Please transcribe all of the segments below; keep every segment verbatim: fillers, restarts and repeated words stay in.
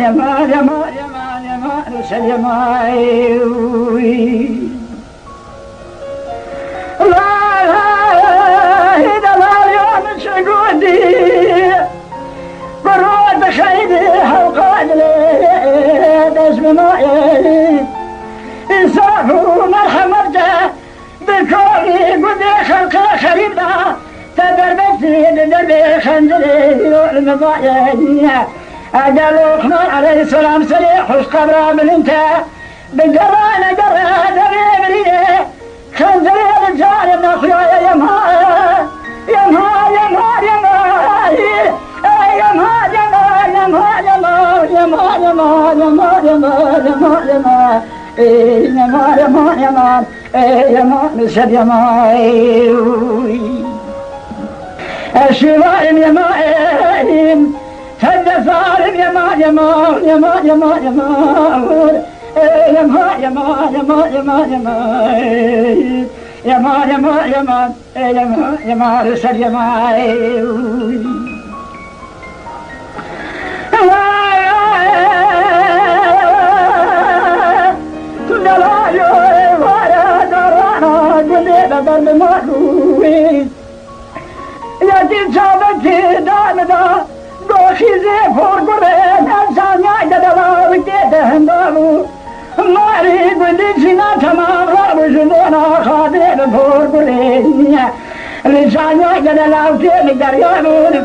Yema, yema, yema, yema, ser yema, ey, uy. La, la, la, la, la, çi gotî? Bi roj dixeyde hewqa dilê dest bi ma, ey. Însaf û merhemet de Bi kovî gundê xelqê xerîb da, te derbetî di derbê xendirê hîro li mibayeniye. Eger Loqman aleyhisselam serê huşt qebra bilind te, bi gerra negere devê birînê, xendirê li carê nexuyaye yema, yema, yema, yema, ey, yema, yema, yema, yema, yema, yema, yema, yema, yema, yema, ey, yema, yema, yema. Ey yema, ser yema, ey, uy. Ez şivarim yema, ey, tende zarim yema, yema, yema, yema, yema, uy. Ey yema, yema, yema, yema, yema, ey. Yema, yema, yema, ey, yema, yema, ser yema, ey, uy. Yekî çavekî damida, doxîzê porgurê, nezanya dedelawikê de henda bû. Marî gundî cîna temam rabû ji bona xadê bi porgurê. Li canya gele lawkê li derya bûn.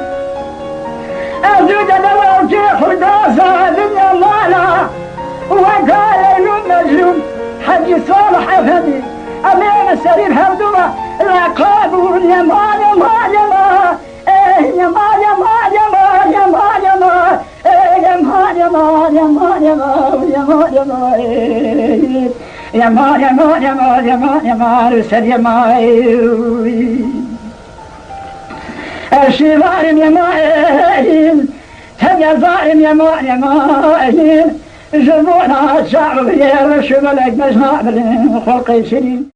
Ez û dede lawkê xurdaza dinya mala. Weka Leylû Mecnûn Hecî Salih Efendî. Em ê li serî hevdû ve leqab bûn. Yema, yema, yema. Ey, yema, yema, yema, yema, yema. Ey, yema, yema, yema, yema, yema, yema, ey. Yema, yema, yema, yema, yema, li ser yema, ey. Ez şivarim yema, ey. Tevya zarim yema, yema, ey. Ji bona çav yê reş û belek mejna bilin xulqê şirîn.